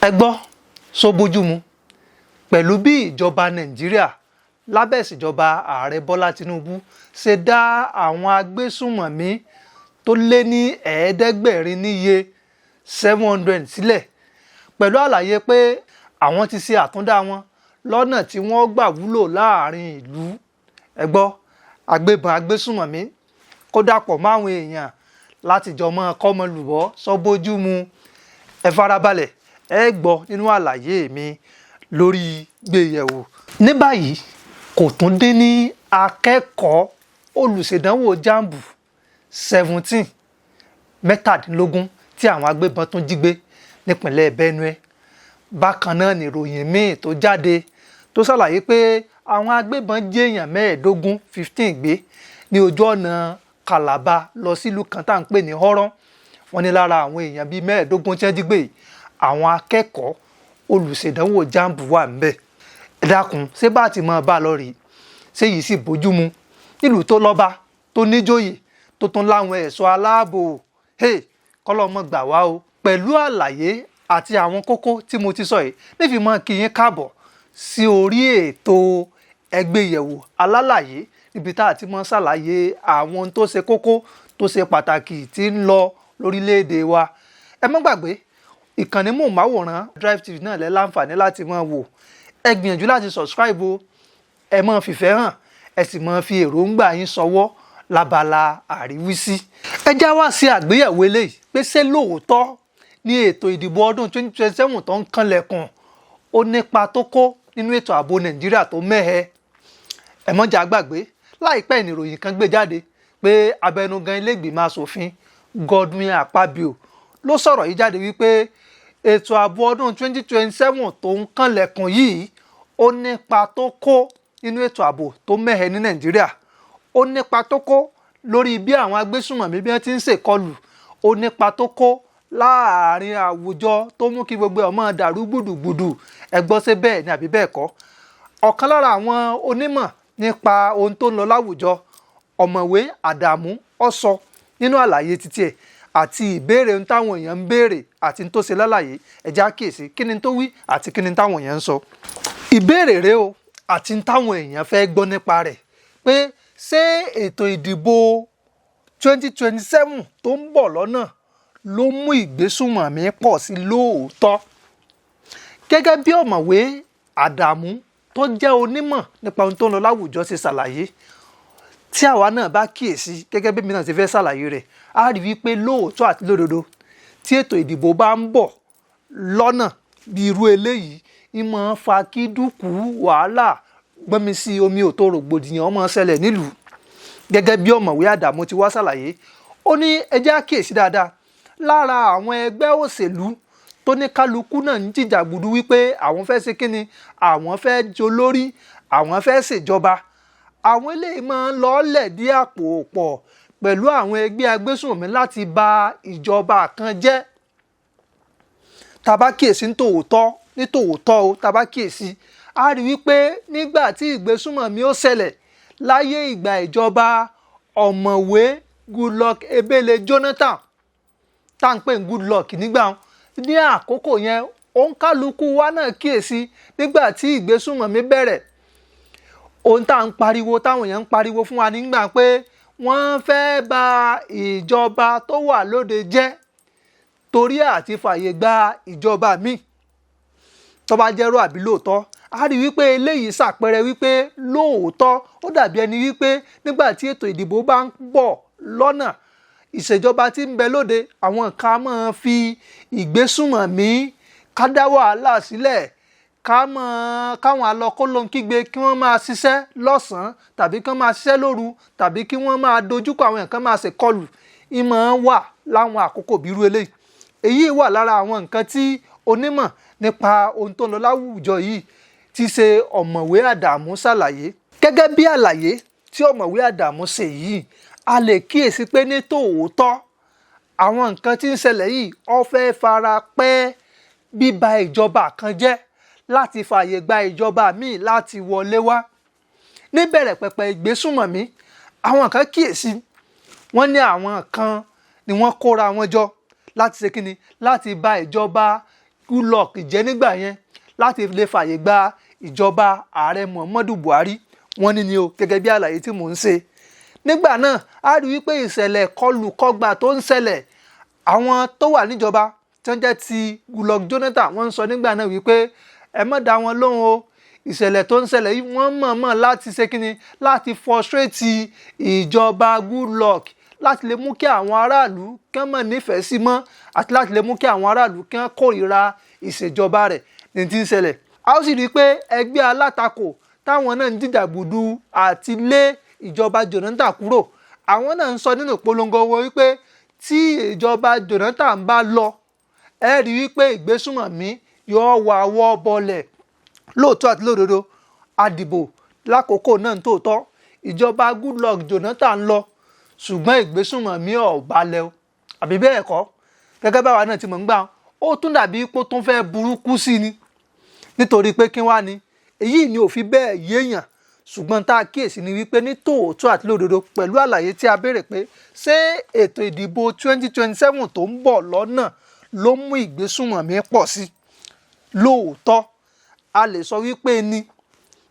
Ẹ gbọ́, só bójúmu pẹ̀lú bí ìjọba Nàìjíríà lábẹ́ ìṣèjọba Ààrẹ Bọ́lá Tinubu ṣe dá àwọn agbésùnmọ̀mí tó lé ní 700 níye, 700 sílẹ̀, pẹ̀lú àlàyé pé àwọn ti ṣe àtúndá wọn lọ́nà tí wọ́n gbà wúlò láàrin ìlú? Ẹ gbọ́, agbébọn agbésùnmọ̀mí kó dàpọ̀ máwọn èèyàn láti jọ mọ́ kọ́mọlùbọ́, sọ bójúmu? Ẹ farabalẹ̀, ẹ gbọ́ nínú àlàyé mi lórí gbéyẹ̀wò. Ní báyìí, kò tún dín ní akẹ́kọ̀ọ́ olùṣèdánwò JAMB 17, 17, tí àwọn agbébọn tún jí gbé nípìnlẹ̀ Benue. Bákan náà nìròyìn míì tó jáde tó ṣàlàyé pé àwọn agbébọn jí èèyàn 15, 15, gbé ní ojú ọ̀nà Calabar lọ sílùú kan tá à ń pè ní Horon. Wọ́n ní lára àwọn èèyàn bíi 15 tí wọ́n jí gbé yìí, àwọn akẹ́kọ̀ọ́ olùṣèdánwò JAMB wà ńbẹ̀. Ẹ dákun, ṣé bá ti máa bá a lọ rèé? Ṣé yìí sì bójú mu nílùú tó lọ́ba, tó níjòyè, tó tún láwọn ẹ̀ṣọ́ aláàbò? Hey, kọ́lọ́mọ gbà wá o. Pẹ̀lú àlàyé àti àwọn kókó tí mo ti sọ yìí, nífi mọ́ kí yín káàbọ̀ sí orí ètò Ẹgbẹ́yẹ̀wò Alálàyé, níbi tá a ti mọ́ ṣàlàyé àwọn ohun tó ṣe kókó, tó ṣe pàtàkì tí ń lọ lórílẹ̀‐èdè wa. Ẹ má gbàgbé, ìkànnì móhùnmáwòrán Drive TV náà lẹ́ láǹfààní láti máa wò. Ẹ gbìyànjú láti subscribe o, ẹ máa fìfẹ́ hàn, ẹ sì máa fi èròǹgbà yín ṣọwọ́ lábala àríwísí. Ẹ já wá sí àgbéyẹ̀wò eléyìí pé ṣé lóòótọ́ ní ètò ìdìbò ọdún 2027 tó ń kanlẹ̀kùn ó nípa tó kó nínú ètò ààbò Nàìjíríà tó mẹ́hẹ? Ẹ mọ́jà gbàgbé, láìpẹ́ ìnìròyìn kan gbé jáde pé abẹnugan ilé ìgbìmọ̀ asòfin Godwin Akpabio ló sọ̀rọ̀ yìí jáde wípé ètò ààbò ọdún 2027 tó ń kanlẹ̀kùn yìí, ó nípa tó kó nínú ètò ààbò tó mẹ́hẹ ní Nàìjíríà, ó nípa tó kó lórí bí àwọn agbésùnmọ̀mí bí wọ́n ti ń ṣèkọlù, ó nípa tó kó láàrin àwùjọ tó mú kí gbogbo ọmọ dàrú gbùdùgbùdù. Ẹ gbọ́, ṣé bẹ́ẹ̀ ni àbí bẹ́ẹ̀ kọ́? Ọ̀kan lára àwọn onímọ̀ nípa ohun tó ń lọ láwùjọ, Ọ̀mọ̀wé Àdàmú, ó sọ nínú àlàyé títí ẹ̀ àti ìbéèrè ohun táwọn èèyàn ń béèrè àti tó ṣe lálàyé. Ẹ jẹ́ á kíyèsí kí ni tó wí àti kí ni táwọn èèyàn ń sọ. Ìbéèrè rèé o àti táwọn èèyàn fẹ́ gbọ́ nípa rẹ̀ pé ṣé ètò ìdìbò 2027 tó ń bọ̀ lọ́nà ló mú ìgbésùnmọ̀mí pọ̀ sí lóòótọ́? Gẹ́gẹ́ bí Ọ̀mọ̀wé Àdàmú tó jẹ́ onímọ̀ nípa ohun tó ń lọ láwùjọ ṣe ṣàlàyé, tí àwa náà bá kíyèsí gẹ́gẹ́ bí mi náà ti fẹ́ ṣàlàyé rẹ̀, á rí wípé lóòótọ́ àti lódodo, tí ètò ìdìbò bá ń bọ̀ lọ́nà bí irú eléyìí, ìmọ̀ fa kí dúkùú wàhálà, gbọ́nmi sí omi ò tó, rògbòdìyàn ọmọ ṣẹlẹ̀ nílùú. Gẹ́gẹ́ bí Ọ̀mọ̀wé Àdàmú ti wá ṣàlàyé, ó ní ẹ jẹ́ á kíyèsí dáadáa lára àwọn ẹgbẹ́ òṣèlú tó ní kálukú náà ń jìjàgbùdù wípé àwọn fẹ́ ṣe kíni, àwọn fẹ́ jolórí, àwọn fẹ́ ṣèjọba. Àwọn eléyìí máa ń lọ́ọ́lẹ̀ dí àpò pọ̀ pẹ̀lú àwọn ẹgbẹ́ agbésùnmí láti ba ìjọba kan jẹ́. Tá bá kíyèsí nítòótọ́ nítòótọ́ o, tá bá kíyèsí, a rí wípé nígbà tí ìgbésùnmọ̀mí ó ṣẹlẹ̀ láyé ìgbà ìjọba Ọ̀mọ̀wé Goodluck Ebele Jonathan, tá à ń pè ní Goodluck nígbà ní àkókò yẹn, òǹkálukú wa náà kíyèsí nígbà tí ìgbésùnmọ̀mí bẹ̀rẹ̀, ohun tá à ń pariwo, táwọn èèyàn ń pariwo fún wa nígbà pé wọ́n fẹ́ bà ìjọba tó wà lóde jẹ́ torí àti fàyè gba ìjọba míì. Tó bá jẹ́rọ àbí lóòótọ́, a rí wípé eléyìí ṣàpẹẹrẹ wípé lóòótọ́, ó dàbí ẹni wípé nígbà tí ètò ìdìbò bá ń bọ̀ lọ́nà, ìṣèjọba tí ń bẹ lóde, àwọn kan máa fi ìgbésùnmọ̀mí ká dá wàhálà sílẹ̀, ká mọ̀ káwọn alọ́kólóhunkígbe kí wọ́n máa ṣiṣẹ́ lọ́sàn-án tàbí kí wọ́n máa ṣiṣẹ́ lóru tàbí kí wọ́n máa dojúkọ àwọn nǹkan, máa ṣèkọlù ìmọ̀ wà láwọn àkókò bírú eléyìí. Èyí wà lára àwọn nǹkan tí onímọ̀ nípa ohun tó ń lọ láwùjọ yìí ti ṣe, Ọ̀mọ̀wé Àdàmú, ṣàlàyé. Gẹ́gẹ́ bí àlàyé tí Ọ̀mọ̀wé Àdàmú ṣe yìí, a lè kíyèsí pé ní tòótọ́, àwọn nǹkan tí ń ṣẹlẹ̀ yìí, ó fẹ́ fara pẹ́ bíba ìjọba kan jẹ́ láti fààyè gba ìjọba míì láti wọlé wá. Níbẹ̀rẹ̀ pẹ̀pẹ̀ ìgbésùnmọ̀mí, àwọn kan kíyèsí, wọ́n ní àwọn kan ni wọ́n kóra wọn jọ láti ṣe kíni, láti ba ìjọba Goodluck jẹ́ nígbà yẹn láti lè fààyè gba ìjọba ààrẹ Muhammadu Buhari. Wọ́n ní ni o, gẹ́gẹ́ bí àlàyé tí mò ń ṣe nígbà náà, a rí wípé ìṣẹ̀lẹ̀ kọlùkọgbà tó ń ṣẹlẹ̀, àwọn tó wà níjọba tí wọ́n jẹ́ ti Goodluck Jonathan, wọ́n ń sọ nígbà náà wípé ẹ má dá wọn lóhùn o, ìṣẹ̀lẹ̀ tó ń ṣẹlẹ̀ yìí, wọ́n mọ̀ọ́mọ̀ láti ṣe kíni, láti frustrate ìjọba Goodluck, láti lè mú kí àwọn aráàlú kí wọ́n má nífẹ̀ẹ́ sí mọ́ àti láti lè mú kí àwọn aráàlú kí wọ́n kórìíra ìṣèjọba rẹ̀ ní ti ń ṣẹlẹ̀. A ó sì rí i pé ẹgbẹ́ alátakò táwọn náà ń jìjàgbùdù àti lé ìjọba Jonathan kúrò, àwọn náà ń sọ nínú ìpolongo wọn wípé tí ìjọba Jonathan bá lọ, ẹ rí wípé ìgbésùnmọ̀mí yóò wà wọ́ bọlẹ̀. Lóòótọ́ àti lódodo, àdìbò lákòókò náà ń tòótọ́, ìjọba Goodluck Jonathan lọ, ṣùgbọ́n ìgbésùnmọ̀mí ò balẹ̀ o, àbí bẹ́ẹ̀ kọ́? Gẹ́gẹ́ báwa náà ti mọ̀ ń gbà, ó tún dàbí pé ó tún fẹ́ burúkú sí ni, nítorí pé kí wá ni èyí ni ò fi bẹ́ẹ̀ yéèyàn. Ṣùgbọ́n tá a kíyèsí ni wípé ní tòótọ́ àti lódodo, pẹ̀lú àlàyé tí a béèrè pé ṣé ètò ìdìbò 2027 tó ń bọ̀ lọ́nà ló mú ìgbésùnmọ̀mí pọ̀ sí, lóòótọ́ a lè sọ wípé ní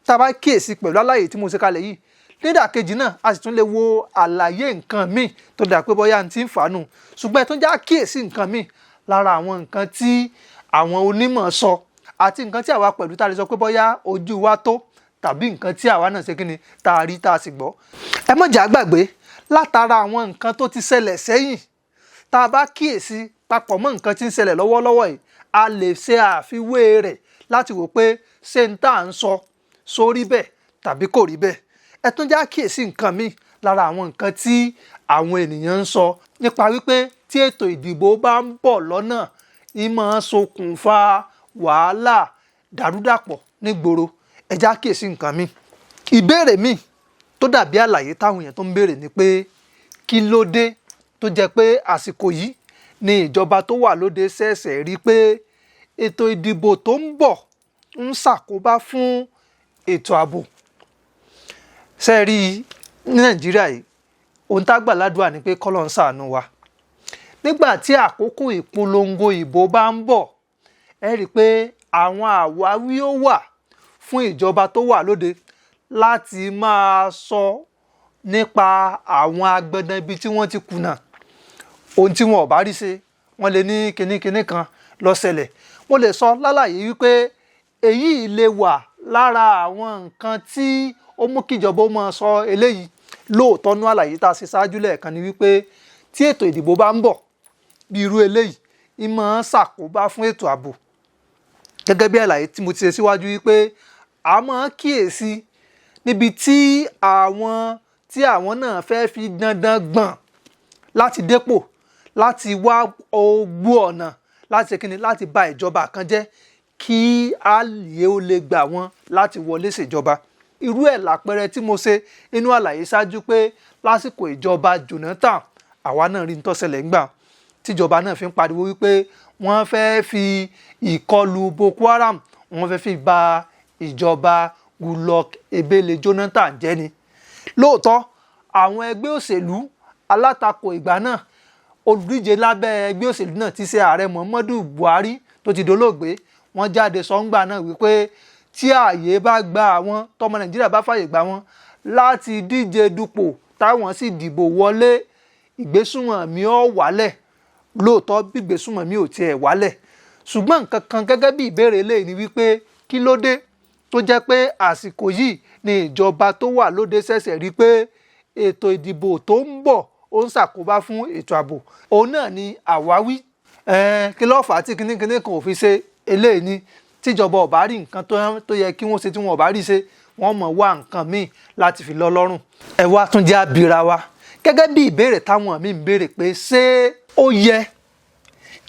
tá a bá kíyèsí pẹ̀lú àlàyé tí mo ṣe kalẹ̀ yìí. Nídàkejì náà, a sì tún lè wo àlàyé nǹkan míì tó dà pé bóyá n ti ń fàánù, ṣùgbọ́n ẹ tún já kíyèsí nǹkan míì lára àwọn nǹkan tí àwọn onímọ̀ sọ àti nǹkan tí àwa pẹ̀lú tá a lè sọ pé bóyá ojú wa tó tàbí nǹkan tí àwa náà ṣe kí ni, tá a rí, tá a sì gbọ́. Ẹ má jẹ́ á gbàgbé, látara àwọn nǹkan tó ti ṣẹlẹ̀ sẹ́yìn, tá a bá kíyèsí papọ̀ mọ́ nǹkan tí ń ṣẹlẹ̀ lọ́wọ́lọ́wọ́ yìí, a lè ṣe àfiwé rẹ̀ láti wò pé ṣé n tá à ń sọ sórí bẹ́ẹ̀ tàbí kò rí bẹ́ẹ̀. Ẹ tún já kíyèsí nǹkan míì lára àwọn nǹkan tí àwọn ènìyàn ń sọ nípa wípé tí ètò ìdìbò bá ń bọ̀ lọ́nà, ìmọ̀ ṣokùnfà wàhálà, dàrúdàpọ̀ nígboro. Ẹ já kíyèsí nǹkan míì. Ìbéèrè míì tó dàbí àlàyé táwọn èèyàn tó ń béèrè ni pé kí ló dé tó jẹ́ pé àsìkò yìí ni ìjọba tó wà lóde ṣẹ̀ṣẹ̀ rí pé ètò ìdìbò tó ń bọ̀ ń ṣàkóbá fún ètò ààbò? Ṣe rí i, ní Nàìjíríà yìí, ohun tá gbà ládùúà ni pé kọ́lọ́un ṣàánú wa. Nígbà tí àkókò ìpolongo ìbò bá ń bọ̀, ẹ rí i pé àwọn àwáwí ó wà fún ìjọba tó wà lóde láti máa sọ nípa àwọn agbọ̀ndàn ibi tí wọ́n ti kùnà. Ohun tí wọn ò bá rí ṣe, wọ́n lè ní kinní kinní kan ló ṣẹlẹ̀. Mo lè sọ lálàyé wípé èyí lè wà lára àwọn nǹkan tí ó mú kíjọba ó máa sọ eléyìí. Lóòótọ́, nú àlàyé tá a ṣe ṣáájú lẹ́ẹ̀kan ni wípé tí ètò ìdìbò bá ń bọ̀ bí irú eléyìí, ìmọ̀ ń ṣàkóbá fún ètò ààbò, gẹ́gẹ́ bí àlàyé tí mo ti ṣe síwájú wípé a máa ń kíyèsí níbi tí àwọn tí àwọn náà fẹ́ fi dandan gbọ̀n láti dépò, láti wá ogbó ọ̀nà láti ṣe kíni, láti ba ìjọba kan jẹ́ kí ààyè ó lè gbà wọ́n láti wọlé ṣèjọba. Irú ẹ̀ làpẹẹrẹ tí mo ṣe nínú àlàyé ṣáájú pé lásìkò ìjọba Jonathan, àwa náà rí n tó ṣẹlẹ̀ ńgbà tíjọba náà fi ń pariwo wípé wọ́n fẹ́ fi ìkọlù Boko Haram, wọ́n fẹ́ fi ba ìjọba Goodluck Ebele Jonathan jẹ́ ni. Lóòótọ́, àwọn ẹgbẹ́ òṣèlú alátakò ìgbà náà, olùdíje lábẹ́ ẹgbẹ́ òṣèlú náà ti ṣe ààrẹ Muhammadu Buhari tó ti dolóògbé, wọ́n jáde sọ́ngbà náà wípé tí ààyè bá gba àwọn, tọmọ Nàìjíríà bá fààyè gbà wọ́n láti díje dupò, táwọn sì dìbò wọlé, ìgbésùnmọ̀mí ó wálẹ̀. Lóòótọ́, bí ìgbésùnmọ̀mí ò tiẹ̀ wálẹ̀, ṣùgbọ́n nǹkan kan gẹ́gẹ́ bí ìbéèrè eléyìí ni wípé kí ló dé tó jẹ́ pé àsìkò yìí ni ìjọba tó wà lóde ṣẹ̀ṣẹ̀ rí pé ètò ìdìbò tó ń bọ̀ ó ń ṣàkóbá fún ètò ààbò? Òun náà ni àwáwí. Kí ló fà á tí kinní kan ò fi ṣe eléyìí ni? Tíjọba ò bá rí nǹkan tó yẹ kí wọ́n ṣe, tí wọ́n ò bá rí ṣe, wọ́n mọ̀ wá nǹkan míì láti fi lọ lọ́rùn. Ẹ wá tún jẹ́ àbíra wa gẹ́gẹ́ bí ìbéèrè táwọn míì ń béèrè pé ṣé ó yẹ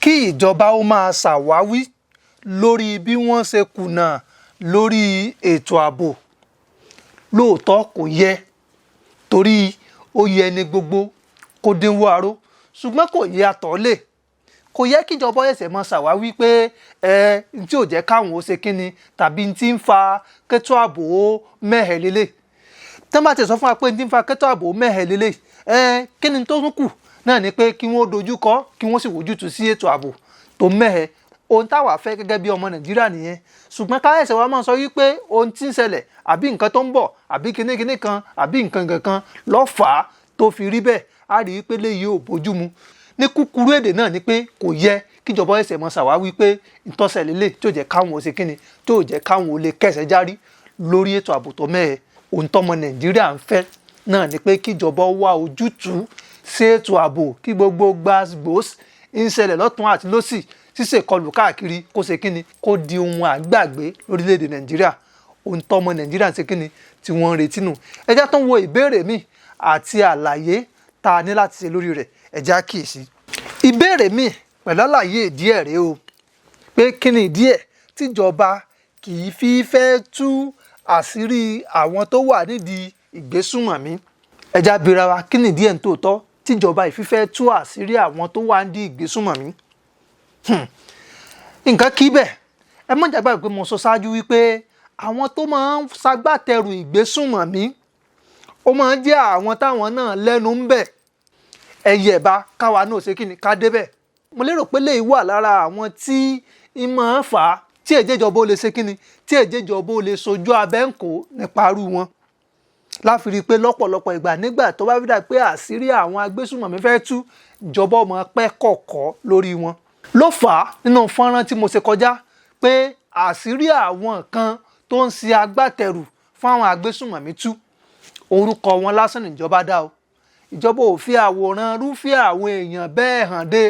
kí ìjọba ó máa ṣàwáwí lórí bí wọ́n ṣe kùnà lórí ètò ààbò? Lóòótọ́, kò yẹ, torí ó yẹ ní gbogbo kó dínwó aró, ṣùgbọ́n kò yẹ àtọ̀lé. Kò yẹ kíjọba ẹ̀sẹ̀ máa ṣàwáwí pé ẹ tí ò jẹ́ káwọn ó ṣe kínni tàbí tí ń fa kẹ́tọ́ ààbò ó mẹ́hẹ̀ lélẹ̀. Tí wọ́n bá ti sọ fún wa pé tí ń fa kẹ́tọ́ ààbò ó mẹ́hẹ̀ lélẹ̀, ẹ kí ni tó tún kù náà ni pé kí wọ́n dojú kọ, kí wọ́n sì wojútùú sí ètò ààbò tó mẹ́hẹ̀. Ohun táwa fẹ́ gẹ́gẹ́ bí ọmọ Nàìjíríà nìyẹn. Ṣùgbọ́n káyọ̀sẹ̀ wa máa sọ wípé ohun tí ń ṣẹlẹ̀ àbí nǹkan tó ń bọ̀ àbí kinní kan àbí nǹkan kan ló fà á tó fi rí bẹ́ẹ̀, á rí i pé léyìí ò bójú mu. Ní kúkúrú èdè náà ni pé kò yẹ kíjọba ẹsẹ̀ mọ́ ṣàwáwí pé ìtọ́sẹ̀ lélẹ̀ tí ò jẹ́ káwọn ò ṣe kíni, tí ò jẹ́ káwọn ò lè kẹsẹ̀ járí lórí ètò ààbò tó mẹ́ẹ̀. Ohun tọ́mọ Nàìjíríà ń fẹ́ náà ni pé kíjọba wá ojútùú sí ètò ààbò, kí gbogbo gbàgbós ń ṣẹlẹ̀ lọ́tún àti lọ́sì, ṣíṣèkọlù káàkiri, kó ṣe kíni, kó di ohun àgbàgbé lórílẹ̀‐èdè Nàìjíríà. Ohun tọ́mọ Nàìjíríà ń ṣe kíni tí wọ́n ń retí nù. Ẹ jẹ́ tó ń wo ìbéèrè mi àti àlàyé tá a ní láti ṣe lórí rẹ̀. Ẹ jẹ́ á kíyèsí. Ìbéèrè mi pẹ̀lú àlàyé ìdí ẹ̀ rèé o, pé kí ni ìdí ẹ̀ tíjọba kì í fi fẹ́ tú àṣírí àwọn tó wà nídìí ìgbésùnmọ̀mí? Ẹ jẹ́ á bira wa, kí ni ìdí ẹ̀ ń tòótọ́ tíjọba ìfífẹ́ tú àṣírí àwọn tó wà nídìí ìgbésùnmọ̀mí? Nǹkan kí bẹ́ẹ̀, ẹ má jàgbá pé mo sọ ṣáájú wípé àwọn tó máa ń ṣagbátẹrù ìgbésùnmọ̀mí, ó máa ń jẹ́ àwọn táwọn náà lẹ́nu ń bẹ̀. Ẹyẹ ẹ̀bá káwa náà ṣe kí ni ká débẹ̀. Mo lérò pé léyìí wà lára àwọn tí ń máa ń fà á tí èjèjọba ó lè ṣe kí ni, tí èjèjọba ó lè sojú abẹ́ ń kó nípa arú wọn. Láfi rí i pé lọ́pọ̀lọpọ̀ ìgbà, nígbà tó bá fi dà pé àṣírí àwọn agbésùnmọ̀mí fẹ́ tú, ìjọba ọmọ pẹ́ kọ̀kọ́ lórí wọn. Ló fà á nínú fọ́nrán tí mo ṣe kọjá pé àṣírí àwọn kan tó ń ṣe agbátẹrù fún àwọn agbésùnmọ̀mí tú, orúkọ wọn lásán níjọba dá o. Ìjọba ò fi àwòrán rúfẹ́ àwọn èèyàn bẹ́ẹ̀ hàn dé,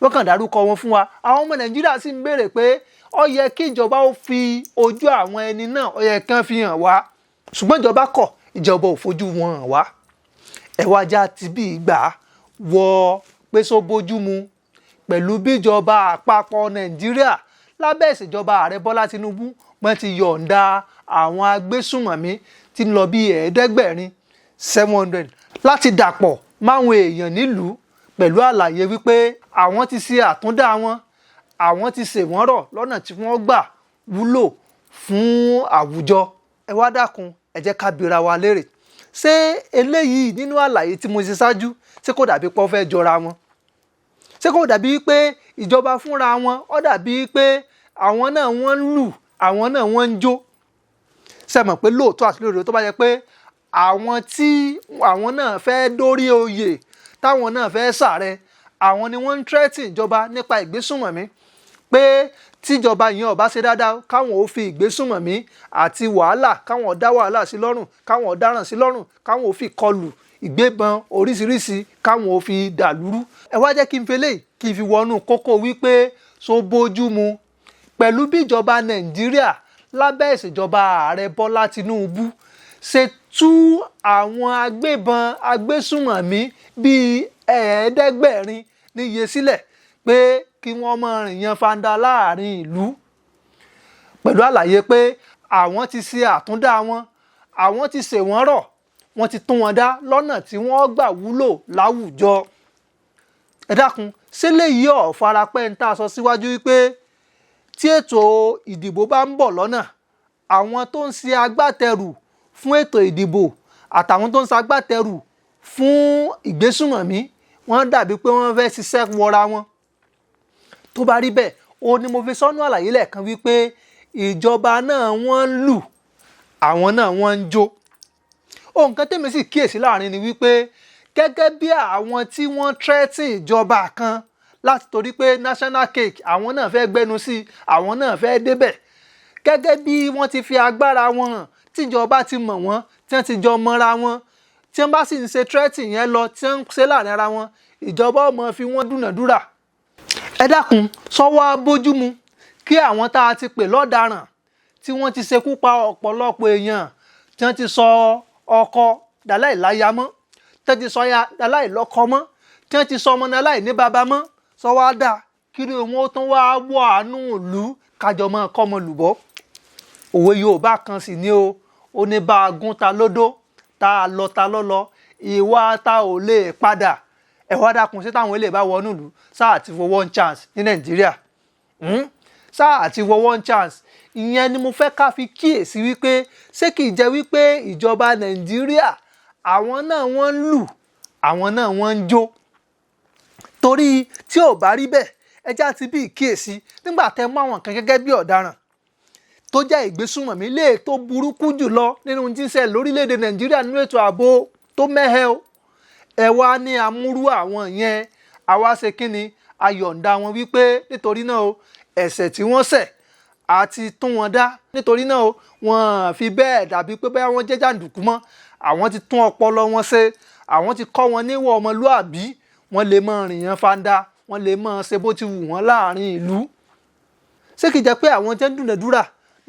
wọ́n kàn dárúkọ wọn fún wa. Àwọn ọmọ Nàìjíríà sì ń béèrè pé ó yẹ kí ìjọba ó fi ojú àwọn ẹni náà, ó yẹ kán fi hàn wá, ṣùgbọ́n ìjọba kọ̀, ìjọba ò fojú wọn hàn wá. Ẹ wá já ti bí ìgbà wọ pé só bójú mu pẹ̀lú bíjọba àpapọ̀ Nàìjíríà lábẹ́ ìṣèjọba ààrẹ Bọ́lá Tinubu wọ́n ti yọ̀ǹda àwọn agbésùnmọ̀mí tí ń lọ bí 700 láti dàpọ̀ máwọn èèyàn nílùú, pẹ̀lú àlàyé wípé àwọn ti ṣe àtúndá wọn, àwọn ti ṣe wọ́n rọ̀ lọ́nà tí wọ́n gbà wúlò fún àwùjọ. Ẹ wá dákun, ẹ jẹ́ ká bira wa léèrè, ṣé eléyìí nínú àlàyé tí mo ṣe ṣáájú, ṣé kò dàbí pé ó fẹ́ jọra wọn? Ṣé kò dàbí pé ìjọba fúnra wọn, ó dàbí pé àwọn náà wọ́n ń lù, àwọn náà wọ́n ń jó? Ṣe mọ̀ pé lóòótọ́ àti lóòótọ́, tó bá yẹ pé àwọn tí àwọn náà fẹ́ dórí oyè, táwọn náà fẹ́ ṣààrẹ, àwọn ni wọ́n ń threaten ìjọba nípa ìgbésùnmọ̀mí, pé tíjọba yẹn ò bá ṣe dáadáa, káwọn ò fi ìgbésùnmọ̀mí àti wàhálà, káwọn dá wàhálà sí lọ́rùn, káwọn dáràn sí lọ́rùn, káwọn ò fi kọlù ìgbébọn oríṣiríṣi, káwọn ò fi dàlúrú. Ẹ wá jẹ́ kí n fi eléyìí kí n fi wọnú kókó wípé so bójú mu pẹ̀lú bí ìjọba Nàìjíríà lábẹ́ ìṣèjọba ààrẹ Bọ́lá Tinubu ṣe tú àwọn agbébọn agbésùnmọ̀mí bíi 700 níye sílẹ̀ pé kí wọ́n máa rìn yan fanda láàrin ìlú, pẹ̀lú àlàyé pé àwọn ti ṣe àtúndá wọn, àwọn ti ṣe wọ́n rọ̀, wọ́n ti tún wọn dá lọ́nà tí wọ́n gbà wúlò láwùjọ. Ẹ dákun, ṣé léyìí ò farapẹ́ ń tá a sọ síwájú wípé tí ètò ìdìbò bá ń bọ̀ lọ́nà, àwọn tó ń ṣe agbátẹrù fún ètò ìdìbò àtàwọn tó ń ṣe agbátẹrù fún ìgbésùnmọ̀mí, wọ́n dàbí pé wọ́n fẹ́ ṣiṣẹ́ wọra wọn? Tó bá rí bẹ́ẹ̀, ó ní mo fi sọ́nú àlàyé lẹ́ẹ̀kan wípé ìjọba náà wọ́n ń lù, àwọn náà wọ́n ń jó. Ohun kan tèmi sì kíyèsí láàrin ni wípé gẹ́gẹ́ bí àwọn tí wọ́n threaten ìjọba kan láti torí pé national cake, àwọn náà fẹ́ gbẹnu sí, àwọn náà fẹ́ débẹ̀, gẹ́gẹ́ bí wọ́n ti fi agbára wọn hàn, tíjọba ti mọ̀ wọ́n, tí wọ́n ti jọ mọ́ra wọn, tí wọ́n bá sì ń ṣe threatening yẹn lọ, tí wọ́n ń ṣe láàrin ara wọn, ìjọba ó máa fi wọ́n dúnàdúrà. Ẹ dákun, sọ́wọ́ bójúmu kí àwọn tá a ti pè lọ́daràn, tí wọ́n ti ṣekú pa ọ̀pọ̀lọpọ̀ èèyàn, tí wọ́n ti sọ ọkọ dáláì láya mọ́, tí wọ́n ti sọ ya dáláì lọ́kọ mọ́, tí wọ́n ti sọ ọmọ dáláì ní baba mọ́, sọ wá dà kí ni wọ́n tún wá wọ àánú ìlú kájọ mọ́ kọ́mọ lùbọ́? Òwe Yorùbá kan sì ní o, ó ní bá a gún ta lódó, tá a lọ ta lọ́lọ́, ìwà ta ò lè padà. Ẹ wá dákun, sí táwọn eléyìí bá wọnú ìlú, sáà ti wọ one chance ní Nàìjíríà, sáà ti wọ one chance? Ìyẹn ni mo fẹ́ ká fi kíyèsí wípé ṣé kìí jẹ́ wípé ìjọba Nàìjíríà, àwọn náà wọ́n ń lù, àwọn náà wọ́n ń jó? Torí tí ò bá rí bẹ́ẹ̀, Ẹjẹ́ àti bí ìkíyèsí nígbà tẹ́ mú àwọn kan gẹ́gẹ́ bí ọ̀daràn tó jẹ́ ìgbésùnmọ̀mí lè tó burúkú jùlọ nínú tí ń ṣẹlẹ̀ lórílẹ̀‐èdè Nàìjíríà nínú ètò ààbò tó mẹ́hẹ o. Ẹ wá ní amúrú àwọn yẹn, àwa ṣe kí ni, ayọ̀ǹda wọn wípé nítorí náà o, ẹ̀ṣẹ̀ tí wọ́n ṣẹ̀ àti tún wọn dá, nítorí náà o, wọ́n fi bẹ́ẹ̀ dàbí pé bẹ́ẹ̀ wọ́n jẹ́ jàǹdùkú mọ́, àwọn ti tún ọpọlọ wọn ṣe, àwọn ti kọ́ wọn níwọ̀ ọmọlúàbí, wọ́n lè máa rìn yàn fanda, wọ́n lè máa ṣe bó ti wù wọ́n láàrin ìlú. Ṣé kìí jẹ́ pé àwọn tẹ́ ń dúnàdúrà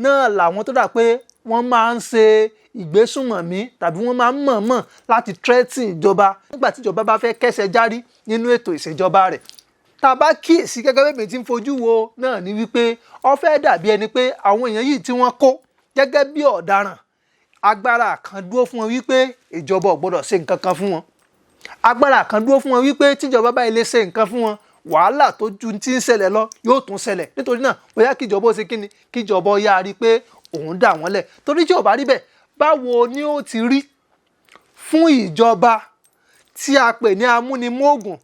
náà làwọn tó dà pé wọ́n máa ń ṣe ìgbésùnmọ̀mí tàbí wọ́n máa ń mọ̀ọ́mọ̀ láti threaten ìjọba nígbà tí ìjọba bá fẹ́ kẹ́sẹ̀ járí nínú ètò ìṣèjọba rẹ̀? Tá a bá kíyèsí gẹ́gẹ́ bí èmi ti ń fojú wo náà ni wípé ó fẹ́ dàbí ẹni pé àwọn èèyàn yìí tí wọ́n kó gẹ́gẹ́ bí ọ̀daràn, agbára kan dúró fún wọn wípé ìjọba ò gbọ́dọ̀ ṣe nǹkan kan fún wọn. Agbára kan dúró fún wọn wípé tíjọba bá ilé ṣe nǹkan fún wọn, wàhálà tó ju ti ń ṣẹlẹ̀ lọ yóò tún ṣẹlẹ̀. Nítorí náà bóyá kíjọba ó ṣe kíni, kíjọba ó yáa rí i pé òun dà wọ́n lẹ̀. Torí tí ò bá rí bẹ́ẹ̀, báwo ni ó ti rí fún ìjọba tí a pè ní amúnimóògùn,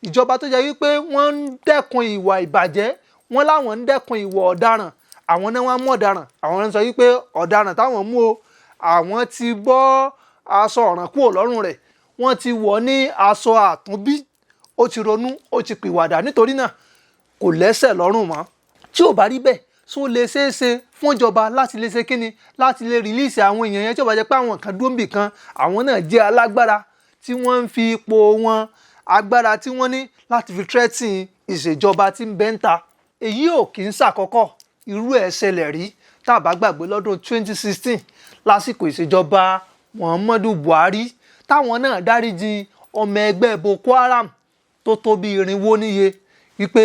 ìjọba tó jẹ́ wípé wọ́n ń dẹ́kun ìwà ìbàjẹ́, wọ́n láwọn ń dẹ́kun ìwà ọ̀daràn, àwọn náà wọ́n mú ọ̀daràn, àwọn ń sọ wípé ọ̀daràn táwọn mú o, àwọn ti bọ́ aṣọ ọ̀ràn kúrò lọ́rùn rẹ̀, wọ́n ti wọ̀ ní aṣọ àtúnbí, ó ti ronú, ó ti pìwàdà, nítorí náà kò lẹ́sẹ̀ lọ́rùn mọ́. Tí ò bá rí bẹ́ẹ̀, só lè ṣeé ṣe fún ìjọba láti lè ṣe kíni, láti lè release àwọn èèyàn yẹn, tí ò bá jẹ́ pé àwọn kan dúró níbì kan, àwọn náà jẹ́ alágbára tí wọ́n ń fi ipò wọn, agbára tí wọ́n ní láti fi threaten ìṣèjọba tí ń bẹ ń ta? Èyí ò kì í ṣàkọ́kọ́ irú ẹ̀ ṣẹlẹ̀ rí. Tá a bá gbàgbé, lọ́dún 2016 lásìkò ìṣèjọba Muhammadu Buhari, táwọn náà dáríjì ọmọ ẹgbẹ́ Boko Haram tó tó bí 400 níye wípé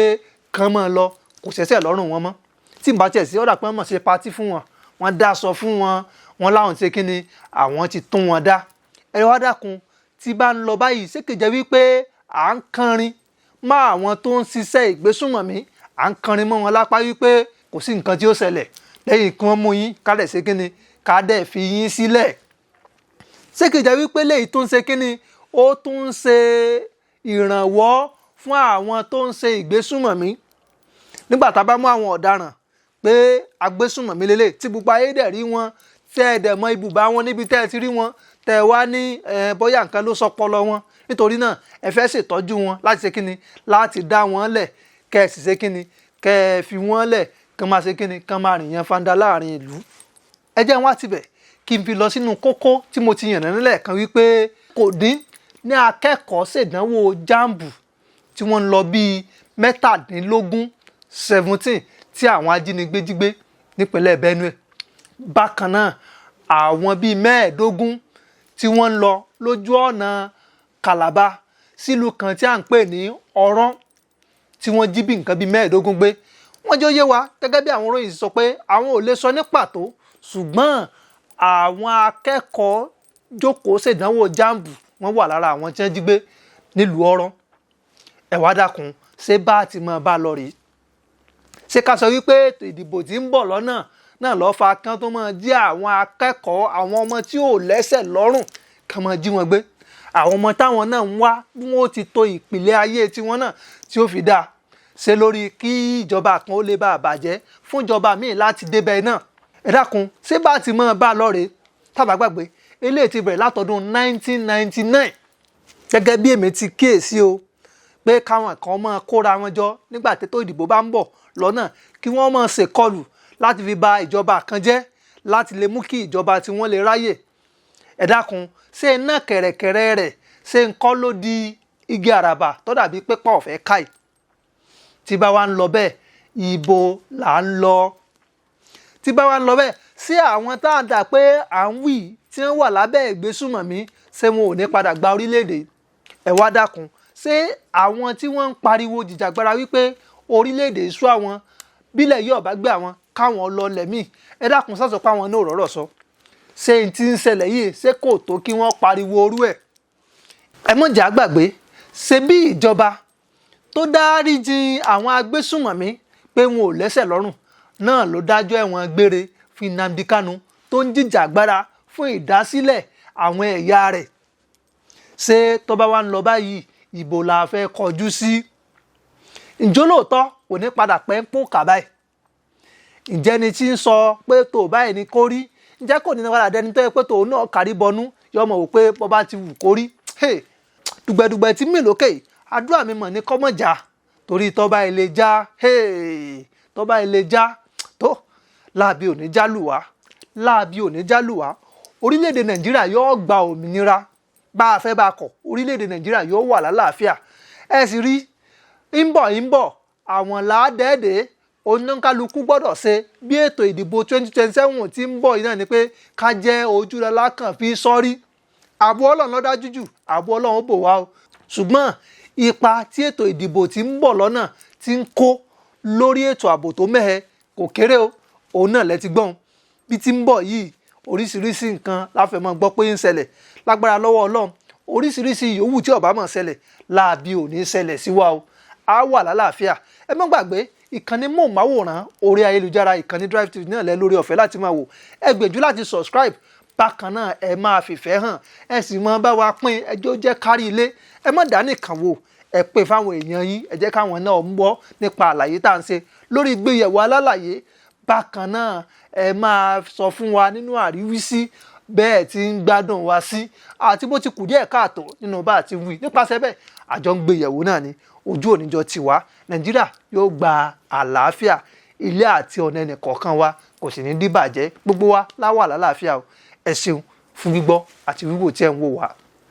kàn máa lọ, kò ṣẹ̀ṣẹ̀ lọ́rùn wọn mọ́. Tí n bá tiẹ̀ sí ọ̀dà pé wọ́n mọ̀ ṣe party fún wọn, wọ́n dáṣọ fún wọn, wọ́n láwọn ti kíni, àwọn ti tún wọn dá. Ẹ wá dákun, tí bá ń lọ báyìí, ṣé kìí jẹ́ wípé à ń kanrin mọ́ àwọn tó ń ṣiṣẹ́ ìgbésùnmọ̀mí, à ń kanrin mọ́ wọn lápá wípé kò sí nǹkan tí ó ṣẹlẹ̀ lẹ́yìn kí wọ́n mú yín, ká dẹ̀ ṣe kíni, ká dẹ̀ fi yín sílẹ̀? Ṣé kìí jẹ́ wípé léyìí tó ń ṣe kíni, ó tún ń ṣe ìrànwọ́ fún àwọn tó ń ṣe ìgbésùnmọ̀mí? Nígbà tá a bá mú àwọn ọ̀daràn pé agbésùnmọ̀mí lélẹ̀ tí gbogbo ayé dẹ̀ rí wọn, tẹ́ ẹ dẹ̀ mọ ibùba wọn níbi tẹ́ ẹ ti rí wọn, tẹ́ ẹ wá ní bóyá nǹkan ló sọpọlọ wọn, nítorí náà ẹ fẹ́ ṣètọ́jú wọn láti ṣe kíni, láti dá wọn lẹ̀, kẹ́ ẹ sì ṣe kíni, kẹ́ ẹ fi wọ́n lẹ̀ kán máa ṣe kíni, kán máa rìn yẹn fanda láàrin ìlú. Ẹ jẹ́ wá tibẹ̀ kí n fi lọ sínú kókó tí mo ti yànnà nílẹ̀ kan wípé kò dín ní akẹ́kọ̀ọ́ ṣèdánwò jáàmbù tí wọ́n ń lọ bíi 17, 17 tí àwọn ajínigbé jí gbé nípínlẹ̀ Benue. Bákan náà àwọn bíi 15 tí wọ́n ń lọ lójú ọ̀nà Calabar sílùú kan tí à ń pè ní Ọ̀rán tí wọ́n jí bí nǹkan bíi 15 gbé. Wọ́n jẹ́ ó yé wa gẹ́gẹ́ bí àwọn òròyìn sọ pé àwọn ò lè sọ ní pàtó, ṣùgbọ́n àwọn akẹ́kọ̀ọ́ jókòó ṣèdánwò jáàmbù wọ́n wà lára àwọn tí wọ́n jí gbé nílùú Ọ̀rán. Ẹ wá dákun, ṣé bá ti máa bá lọ rèé? Ṣé ká sọ wípé ètò ìdìbò tí ń bọ̀ lọ́nà náà lọ́ọ́ fa kán tó máa jí àwọn akẹ́kọ̀ọ́, àwọn ọmọ tí ò lẹ́sẹ̀ lọ́rùn, kán máa jí wọn gbé, àwọn ọmọ táwọn náà ń wá bí wọ́n ti to ìpìlẹ̀ ayé tiwọn náà tí ó fi dáa? Ṣe lórí kí ìjọba kan ó lè bá a bàjẹ́ fún ìjọba míì láti débẹ̀ náà? Ẹ dákun, ṣé bá ti máa bá a lọ rèé? Tá bá gbàgbé, eléyìí ti bẹ̀rẹ̀ látọdún 1999 gẹ́gẹ́ bí èmi ti kíyèsí o, pé káwọn kan máa kóra wọn jọ nígbà tètò ìdìbò bá ń bọ̀ lọ́nà, kí wọ́n máa ṣèkọlù láti fi ba ìjọba kan jẹ́, láti lè mú kí ìjọba tí wọ́n lè ráyè. Ẹ dákun, ṣé iná kẹ̀rẹ̀kẹ̀rẹ̀ rẹ̀ ṣé ń kọ́ ló di igi àràbà tó dàbí pépà ọ̀fẹ́ káì? Tí bá wa ń lọ bẹ́ẹ̀, ibo là ń lọ? Tí bá wa ń lọ bẹ́ẹ̀, ṣé àwọn tá à ń dà pé à ń wí tí wọ́n wà lábẹ́ ìgbésùnmọ̀mí, ṣé wọn ò ní padà gba orílẹ̀-èdè? Ẹ wá dákun, ṣé àwọn tí wọ́n ń pariwo jìjàgbara wípé orílẹ̀-èdè sú àwọn, bílẹ̀ yóò bá gbé àwọn káwọn lọ lẹ̀mí, ẹ dákun, sásọ pé àwọn náà ò rọ́rọ̀ sọ? Ṣé n ti ń ṣẹlẹ̀ yìí, ṣé kò tó kí wọ́n pariwo orú ẹ̀? Ẹ mọ̀ jà gbàgbé, ṣe bí ìjọba tó dáríjì àwọn agbésùnmọ̀mí pé wọn ò lẹ́sẹ̀ lọ́rùn náà ló dájọ́ ẹ̀wọ̀n gbére fún Nnamdi Kanu tó ń jìjàgbara fún ìdásílẹ̀ àwọn ẹ̀yà rẹ̀. Ṣé tó bá wá ń lọ báyìí, ìbò la fẹ́ kọjú sí? Ǹjọ́ lóòótọ́ kò ní padà pẹ́ ń pò kà báyìí? Ǹjẹ́ ni tí ń sọ pé tó báyìí ni kó rí, ǹjẹ́ kò ní padà dẹni tó yẹ pé tòun náà kárí bọnú, yọmọ wò pé bọ́ bá ti wù kó rí? Dùgbẹ̀dùgbẹ̀ tí mì lókè, àdúrà mi mọ̀ ní kọ́mọ̀jà, torí tọ́ba ilé já, tọ́ba ilé já tó láàbí òní jálùwá, láàbí òní jálùwá. Orílẹ̀-èdè Nàìjíríà yóò gba òmìnira, bá a fẹ́ bá a kọ̀, orílẹ̀-èdè Nàìjíríà yóò wà lálàáfíà. Ẹ sì rí ń bọ̀ ń bọ̀, àwọn làádẹ́ẹ̀dẹ́ oníkálukú gbọ́dọ̀ ṣe bí ètò ìdìbò 2027 tí ń bọ̀ yìí náà ni pé ká jẹ́ ojúlọ́lá kan fi sọ́rí. Ààbò Ọlọ́run ló dájú jù, ààbò Ọlọ́run ó bò wá o. Ṣùgbọ́n ipa tí ètò ìdìbò tí ń bọ̀ lọ́nà tí ń kó lórí ètò ààbò tó mẹ́hẹ kò kéré o. Òun náà lẹ ti gbọ́n bí tí ń bọ̀ yìí, oríṣiríṣi nǹkan láfẹ́ mọ́ gbọ́ pé ń ṣẹlẹ̀. Lágbára lọ́wọ́ Ọlọ́run, oríṣiríṣi yòówù tí ó bá máa ṣẹlẹ̀ láàbí ò ní ṣẹlẹ̀ sí wa o, á wà lálàáfíà. Ẹ má gbàgbé, ìkànnì móhùnmáwòrán orí ayélujára, ìkànnì Drive TV náà lẹ lórí ọ̀fẹ́ láti máa wò. Ẹ gbìyànjú láti subscribe. Bákan náà, ẹ máa fìfẹ́ hàn, ẹ sì máa bá wa pín ẹjọ́ jẹ́ kárí ilé. Ẹ má dá nìkan wò, ẹ pè fáwọn èèyàn yín, ẹ jẹ́ káwọn náà ń gbọ́ nípa àlàyé tá à ń ṣe lórí ìgbéyẹ̀wò alálàyé. Bákan náà, ẹ máa sọ fún wa nínú àríwísí bẹ́ẹ̀ tí ń gbádùn wa sí àti bó ti kù díẹ̀ káàtó nínú bá àti wí. Nípasẹ̀ bẹ́ẹ̀, àjọ ń gbéyẹ̀wò náà ni ojú òníjọ tiwa. Nàìjíríà yóò gba àlàáfíà, ilé àti ọ̀nà ẹnì kọ̀ọ̀kan wa kò sì ní díbàjẹ́. Gbogbo wa láwà lálàáfíà o. Ẹ ṣeun fún gbígbọ́ àti wíwò tí ẹ ń wò wá.